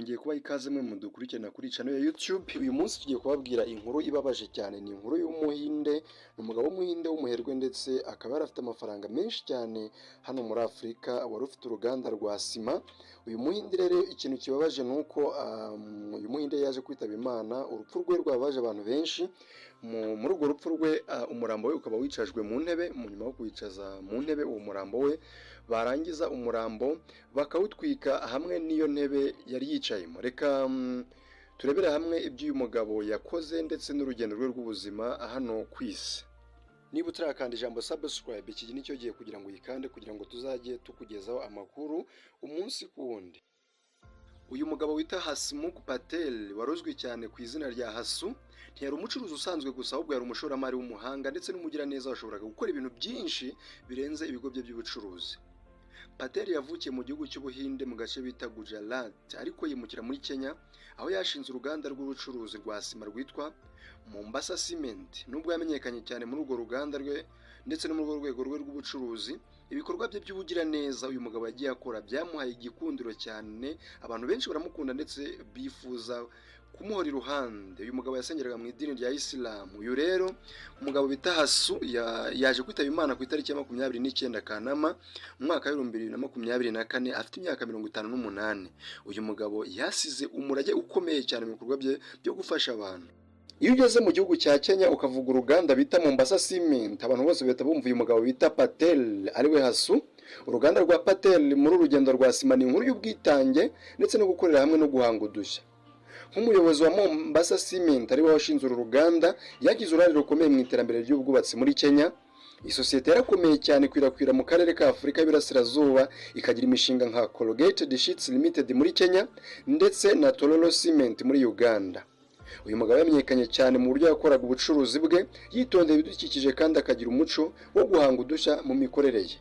Nongeye kubaha ikaze mwe mudukurikirana kuri channel ya YouTube. Uyu munsi tugiye kubabwira inkuru ibabaje cyane. Ni inkuru y'Umuhinde, ni umugabo w'Umuhinde w'umuherwe, ndetse akaba yari afite amafaranga menshi cyane hano muri Afurika, wari ufite uruganda rwa sima. Uyu Muhinde rero, ikintu kibabaje ni uko uyu Muhinde yaje kwitaba Imana. Urupfu rwe rwababaje abantu benshi. Muri urwo rupfu rwe, umurambo we ukaba wicajwe mu ntebe. Mu nyuma yo kuwicaza mu ntebe uwo murambo we, barangiza umurambo bakawutwika hamwe n'iyo ntebe yari yicayemo. Reka turebere hamwe ibyo uyu mugabo yakoze ndetse n'urugendo rwe rw'ubuzima hano ku isi. Niba utarakanda ijambo subscribe, iki nicyo gihe kugira ngo uyikande, kugira ngo tuzajye tukugezaho amakuru umunsi ku wundi. Uyu mugabo wita Hasmukh Patel, wari uzwi cyane ku izina rya Hasu, ntiyari umucuruzi usanzwe gusa, ahubwo yari umushoramari w'umuhanga ndetse n'umugiraneza washoboraga gukora ibintu byinshi birenze ibigo bye by'ubucuruzi. Patel yavukiye mu gihugu cy'Ubuhinde mu gace bita Gujarat, ariko yimukira muri Kenya, aho yashinze uruganda rw'ubucuruzi rwa sima rwitwa Mombasa Cement. Nubwo yamenyekanye cyane muri urwo ruganda rwe ndetse no muri urwo rwego rwe rw'ubucuruzi, ibikorwa bye by'ubugiraneza uyu mugabo yagiye akora byamuhaye igikundiro cyane. Abantu benshi baramukunda ndetse bifuza kumuhora iruhande. Uyu mugabo yasengeraga mu idini rya Isilamu. Uyu rero umugabo bita Hasu yaje kwitaba Imana ku itariki ya 29 Kanama mu mwaka wa 2024, afite imyaka 58. Uyu mugabo yasize umurage ukomeye cyane mu bikorwa bye byo gufasha abantu. Iyo ugeze mu gihugu cya Kenya ukavuga uruganda bita Mombasa Cement, abantu bose bahita bumva uyu mugabo bita Patel, ariwe Hasu. Uruganda rwa Patel muri urugendo rwa sima ni inkuru y'ubwitange ndetse no gukorera hamwe no guhanga udushya. Nk'umuyobozi wa Mombasa Cement, ariwe washinze uru ruganda, yagize uruhare rukomeye mu iterambere ry'ubwubatsi muri Kenya. Iyi sosiyete yarakomeye cyane, ikwirakwira mu karere ka Afurika y'Iburasirazuba, ikagira imishinga nka Corrugated Sheets Limited muri Kenya ndetse na Tororo Cement muri Uganda. Uyu mugabo yamenyekanye cyane mu buryo yakoraga ubucuruzi bwe yitondeye ibidukikije, kandi akagira umuco wo guhanga udushya mu mikorere ye.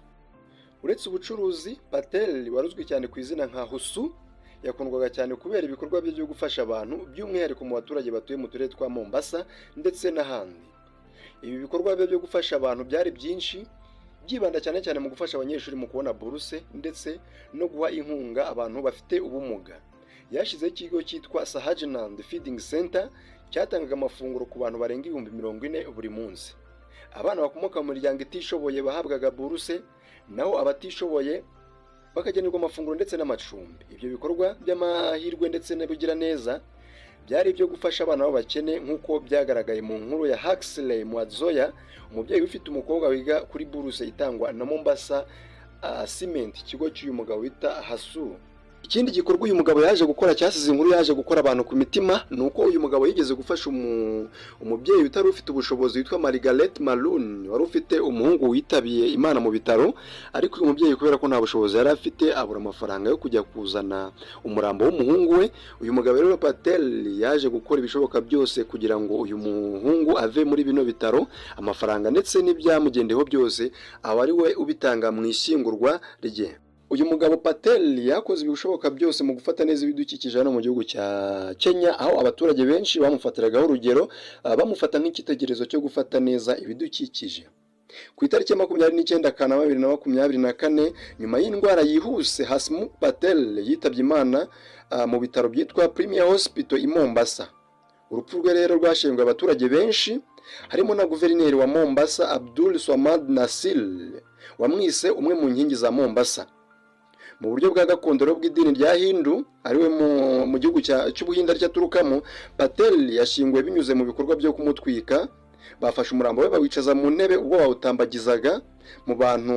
Uretse ubucuruzi, Patel wari uzwi cyane ku izina nka Hasu yakundwaga cyane kubera ibikorwa bye byo gufasha abantu, by'umwihariko mu baturage batuye mu turere twa Mombasa ndetse n'ahandi. Ibi bikorwa bye byo gufasha abantu byari byinshi, byibanda cyane cyane mu gufasha abanyeshuri mu kubona buruse ndetse no guha inkunga abantu bafite ubumuga. Yashyizeho ikigo cyitwa Sahajanand Feeding Center cyatangaga amafunguro ku bantu barenga 40,000 buri munsi. Abana bakomoka mu miryango itishoboye bahabwaga buruse, naho abatishoboye bakagenerwa amafunguro ndetse n'amacumbi. Ibyo bikorwa by'amahirwe ndetse n'ubugiraneza byari ibyo gufasha abana b'abakene, nk'uko byagaragaye mu nkuru ya Huxley Mwadzoya, umubyeyi ufite umukobwa wiga kuri buruse itangwa na Mombasa Cement, ikigo cy'uyu mugabo wita Hasu. Ikindi gikorwa uyu mugabo yaje gukora cyasize inkuru yaje gukora abantu ku mitima ni uko uyu mugabo yigeze gufasha umubyeyi utari ufite ubushobozi witwa Margaret Maroon, wari ufite umuhungu witabiye Imana mu bitaro. Ariko uyu mubyeyi, kubera ko nta bushobozi yari afite, abura amafaranga yo kujya kuzana umurambo w'umuhungu we. Uyu mugabo rero Patel yaje gukora ibishoboka byose kugira ngo uyu muhungu ave muri bino bitaro, amafaranga ndetse n'ibyamugendeho byose aba ari we ubitanga mu ishyingurwa rye. Uyu mugabo Patel yakoze ibishoboka byose mu gufata neza ibidukikije hano mu gihugu cya Kenya, aho abaturage benshi bamufatiragaho urugero, bamufata nk'icyitegererezo cyo gufata neza ibidukikije. Ku itariki ya 29 Kanama 2024, nyuma y'indwara yihuse, Hasmukh Patel yitabye Imana mu bitaro byitwa Premier Hospital i Mombasa. Urupfu rwe rero rwashenguye abaturage benshi, harimo na guverineri wa Mombasa, Abdul Swamad Nasir, wamwise umwe mu nkingi za Mombasa. Mu buryo bwa gakondo rero bw'idini rya Hindu, ariwe mu gihugu cy'Ubuhinde aricyo aturukamo, Patel yashyinguwe binyuze mu bikorwa byo kumutwika. Bafashe umurambo we bawicaza mu ntebe, ubwo bawutambagizaga mu bantu,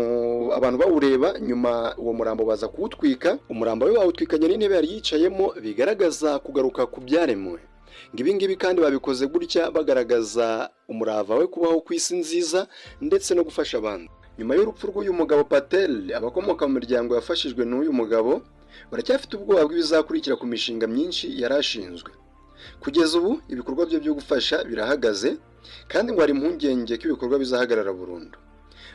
abantu bawureba. Nyuma uwo murambo baza kuwutwika. Umurambo we bawutwikanye n'intebe yari yicayemo, bigaragaza kugaruka ku byaremwe. Ngo ibi ngibi kandi babikoze gutya bagaragaza umurava we kubaho ku isi nziza ndetse no gufasha abandi. Nyuma y'urupfu rw'uyu mugabo Patel, abakomoka mu miryango yafashijwe n'uyu mugabo baracyafite ubwoba bw'ibizakurikira ku mishinga myinshi yari ashinzwe. Kugeza ubu ibikorwa bye byo gufasha birahagaze, kandi ngo hari impungenge ko ibikorwa bizahagarara burundu.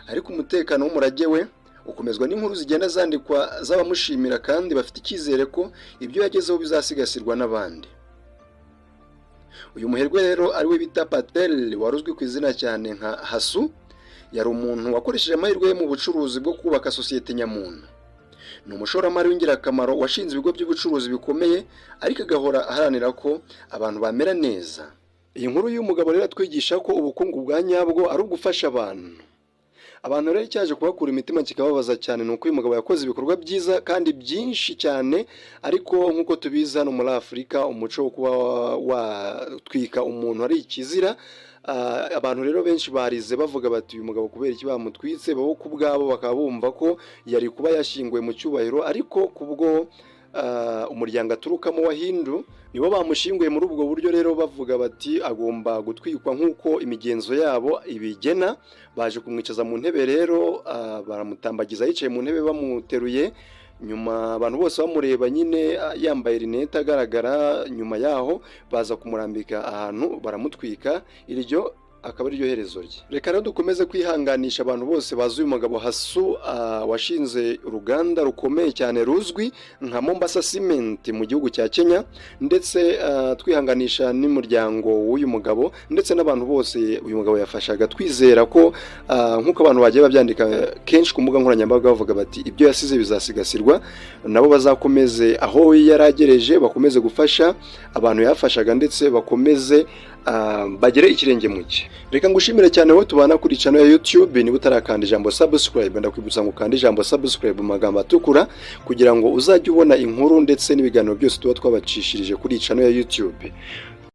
Ariko umutekano w'umurage we ukomezwa n'inkuru zigenda zandikwa z'abamushimira kandi bafite icyizere ko ibyo yagezeho bizasigasirwa n'abandi. Uyu muherwe rero, ariwe bita Patel, wari uzwi ku izina cyane nka Hasu, yari umuntu wakoresheje amahirwe ye mu bucuruzi bwo kubaka sosiyete nyamuntu. Ni Ni umushoramari w'ingirakamaro washinze ibigo by'ubucuruzi bikomeye, ariko agahora aharanira ko abantu bamera neza. Iyi nkuru y'umugabo rero atwigisha ko ubukungu bwa nyabwo ari ugufasha abantu. Abantu rero icyaje kubakura imitima kikababaza cyane ni uko uyu mugabo yakoze ibikorwa byiza kandi byinshi cyane, ariko nk'uko tubizi hano muri Afurika umuco wo kuba watwika umuntu ari ikizira. Abantu rero benshi barize bavuga bati: "Uyu mugabo kubera iki bamutwitse?" Bo ku bwabo bakaba bumva ko yari kuba yashyinguwe mu cyubahiro, ariko kubwo umuryango aturukamo wa Hindu nibo bamushyinguye muri ubwo buryo. Rero bavuga bati agomba gutwikwa nk'uko imigenzo yabo ibigena. Baje kumwicaza mu ntebe rero, baramutambagiza yicaye mu ntebe bamuteruye, nyuma abantu bose bamureba nyine, yambaye rinete agaragara. Nyuma yaho baza kumurambika ahantu baramutwika, iryo akaba ariryo herezo rye. Reka rero dukomeze kwihanganisha abantu bose bazi uyu mugabo Hasu, washinze uruganda rukomeye cyane ruzwi nka Mombasa Cement mu gihugu cya Kenya, ndetse twihanganisha n'umuryango w'uyu mugabo ndetse n'abantu bose uyu mugabo yafashaga, twizera ko nk'uko abantu bagiye babyandika kenshi ku mbuga nkoranyambaga bavuga bati ibyo yasize bizasigasirwa, nabo bazakomeze aho yari agereje, bakomeze gufasha abantu yafashaga, ndetse bakomeze bagere ikirenge mu cye. Reka ngushimire cyane wowe tubana kuri channel ya YouTube. Niba utarakanda ijambo "subscribe", ndakwibutsa ngo ukande ijambo "subscribe" mu magambo atukura kugira ngo uzajye ubona inkuru ndetse n'ibiganiro byose tuba twabacishirije kuri channel ya YouTube.